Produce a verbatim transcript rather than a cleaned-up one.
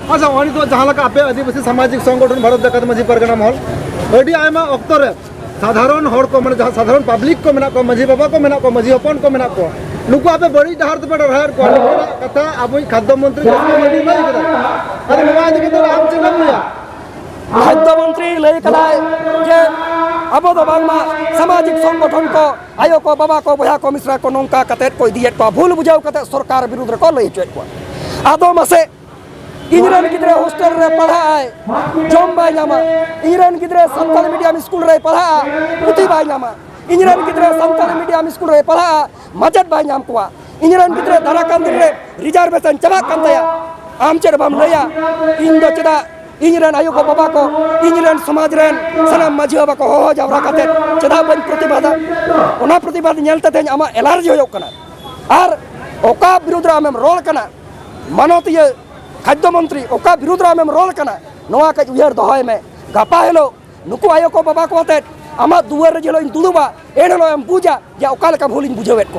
ᱟᱪᱪᱷᱟ, ᱱᱚᱜᱼᱚᱭ ᱱᱤᱛᱚᱜ ᱡᱟᱦᱟᱸ ᱞᱮᱠᱟ ᱟᱯᱮ ᱟᱹᱫᱤᱵᱟᱹᱥᱤ ᱥᱟᱢᱟᱡᱤᱠ ᱥᱚᱝᱜᱚᱴᱷᱚᱱ ᱵᱷᱟᱨᱚᱛ ᱡᱟᱠᱟᱛ ᱢᱟᱹᱡᱷᱤ ᱯᱟᱨᱜᱟᱱᱟ ᱢᱚᱦᱚᱞ ᱟᱹᱰᱤ ᱟᱭᱢᱟ ᱚᱠᱛᱚ ᱨᱮ ᱥᱟᱫᱷᱟᱨᱚᱱ ᱦᱚᱲ ᱠᱚ, ᱢᱟᱱᱮ ᱡᱟᱦᱟᱸ ᱥᱟᱫᱷᱟᱨᱚᱱ ᱯᱟᱵᱽᱞᱤᱠ ᱠᱚ ᱢᱮᱱᱟᱜ ᱠᱚᱣᱟ, ᱢᱟᱹᱡᱷᱤ ᱵᱟᱵᱟ ᱠᱚ ᱢᱮᱱᱟᱜ ᱠᱚᱣᱟ, ᱢᱟᱹᱡᱷᱤ ᱦᱚᱯᱚᱱ ᱠᱚ ᱢᱮᱱᱟᱜ ᱠᱚᱣᱟ, ᱱᱩᱠᱩ ᱟᱯᱮ ᱵᱟᱹᱲᱤᱡ ᱰᱟᱦᱟᱨ ᱛᱮᱯᱮ ᱰᱟᱨᱦᱟᱣᱮᱫ ᱠᱚᱣᱟ᱾ ᱱᱩᱠᱩᱣᱟᱜ ᱠᱟᱛᱷᱟ ᱟᱵᱚᱭᱤᱡ ᱠᱷᱟᱫᱽᱫᱚ ᱢᱚᱱᱛᱨᱤ ᱡᱟᱹᱥᱛᱤ ᱢᱟᱹᱡᱷᱤ ᱞᱟᱹᱭ ᱠᱮᱫᱟ᱾ ᱟᱫᱚ ᱱᱚᱣᱟ ᱤᱫᱤ ᱠᱟᱛᱮ ᱟᱢ ᱪᱮᱫ ᱮᱢ ᱞᱟᱹᱭᱟ? ᱠᱷᱟᱫᱽᱫᱚ ᱢᱚᱱᱛᱨᱤ ᱞᱟᱹᱭ ᱠᱟᱫᱟᱭ ᱡᱮ ᱟᱵᱚ ᱫᱚ ᱵᱟᱝᱢᱟ ᱥᱟᱢᱟᱡᱤᱠ ᱥᱚᱝᱜᱚᱴᱷᱚᱱ ᱠᱚ, ᱟᱭᱳ ᱠᱚ, ᱵᱟᱵᱟ ᱠᱚ, ᱵᱚᱭᱦᱟ ᱠᱚ, ᱢᱤᱥᱨᱟ ᱠᱚ ᱱᱚᱝᱠᱟ ᱠᱟᱛᱮᱫ ᱠᱚ ᱤᱫᱤᱭᱮᱫ ᱠᱚᱣᱟ, ᱵᱷᱩᱞ ᱵᱩᱡᱷᱟᱹᱣ ᱠᱟᱛᱮᱫ ᱥᱚᱨᱠᱟᱨ ᱵᱤᱨᱩᱫᱽ ᱨᱮᱠᱚ ᱞᱟᱹᱭ ᱦᱚᱪᱚᱭᱮᱫ ᱠᱚᱣᱟ᱾ ᱟᱫᱚ ᱢᱟᱥᱮ, ᱤᱧ ᱨᱮᱱ ᱜᱤᱫᱽᱨᱟᱹ ᱦᱳᱥᱴᱮᱞ ᱨᱮ ᱯᱟᱲᱦᱟᱜ ᱟᱭ, ᱡᱚᱢ ᱵᱟᱭ ᱧᱟᱢᱟ᱾ ᱤᱧ ᱨᱮᱱ ᱜᱤᱫᱽᱨᱟᱹ ᱥᱟᱱᱛᱟᱲᱤ ᱢᱤᱰᱤᱭᱟᱢ ᱥᱠᱩᱞ ᱨᱮᱭ ᱯᱟᱲᱦᱟᱜᱼᱟ, ᱯᱩᱛᱷᱤ ᱵᱟᱭ ᱧᱟᱢᱟ᱾ ᱤᱧ ᱨᱮᱱ ᱜᱤᱫᱽᱨᱟᱹ ᱥᱟᱱᱛᱟᱲᱤ ᱢᱤᱰᱤᱭᱟᱢ ᱥᱠᱩᱞ ᱨᱮᱭ ᱯᱟᱲᱦᱟᱜᱼᱟ, ᱢᱟᱪᱮᱫ ᱵᱟᱭ ᱧᱟᱢ ᱠᱚᱣᱟ᱾ ᱤᱧ ᱨᱮᱱ ᱜᱤᱫᱽᱨᱟᱹ ᱫᱟᱨᱟ ᱠᱟᱱ ᱫᱤᱱ ᱨᱮ ᱨᱤᱡᱟᱨᱵᱷᱮᱥᱚᱱ ᱪᱟᱵᱟᱜ ᱠᱟᱱ ᱛᱟᱭᱟ᱾ ᱟᱢ ᱪᱮᱫ ᱵᱟᱢ ᱞᱟᱹᱭᱟ? ᱤᱧ ᱫᱚ ᱪᱮᱫᱟᱜ ᱤᱧ ᱨᱮᱱ ᱟᱭᱳ ᱠᱚ, ᱵᱟᱵᱟ ᱠᱚ, ᱤᱧ ᱨᱮᱱ ᱥᱚᱢᱟᱡᱽ ᱨᱮᱱ ᱥᱟᱱᱟᱢ ᱢᱟᱹᱡᱷᱤ ᱵᱟᱵᱟ ᱠᱚ ᱦᱚᱦᱚ ᱡᱟᱣᱨᱟ ᱠᱟᱛᱮ ᱪᱮᱫᱟᱜ ᱵᱟᱹᱧ ᱯᱨᱚᱛᱤᱵᱟᱫᱟ? ᱚᱱᱟ ᱯᱨᱚᱛᱤᱵᱟᱫ ᱧᱮᱞ ᱛᱮ ᱛᱮᱦᱮᱧ ᱟᱢᱟᱜ ᱮᱞᱟᱨᱡᱤ ᱦᱩᱭᱩᱜ ᱠᱟᱱᱟ᱾ ᱟᱨ ᱚᱠᱟ ᱵᱤᱨᱩᱫᱽ ᱨᱮ ᱟᱢᱮᱢ ᱨᱚᱲ ᱠᱟᱱᱟ, ᱢᱟᱱᱚᱛᱤᱭᱟᱹ ᱠᱷᱟᱫᱽᱫᱚ ᱢᱚᱱᱛᱨᱤ, ᱚᱠᱟ ᱵᱤᱨᱩᱫᱽ ᱨᱮ ᱟᱢᱮᱢ ᱨᱚᱲ ᱠᱟᱱᱟ, ᱱᱚᱣᱟ ᱠᱟᱹᱡ ᱩᱭᱦᱟᱹᱨ ᱫᱚᱦᱚᱭ ᱢᱮ᱾ ᱜᱟᱯᱟ ᱦᱤᱞᱳᱜ ᱱᱩᱠᱩ ᱟᱭᱳ ᱠᱚ, ᱵᱟᱵᱟ ᱠᱚ ᱟᱛᱮᱫ ᱟᱢᱟᱜ ᱫᱩᱣᱟᱹᱨ ᱨᱮ ᱡᱮ ᱦᱤᱞᱳᱜ ᱤᱧ ᱫᱩᱲᱩᱵᱟ, ᱮᱱ ᱦᱤᱞᱳᱜ ᱮᱢ ᱵᱩᱡᱟ ᱡᱮ ᱚᱠᱟ ᱞᱮᱠᱟ ᱵᱷᱩᱞ ᱤᱧ ᱵᱩᱡᱷᱟᱹᱣᱮᱫ ᱠᱚᱣᱟ᱾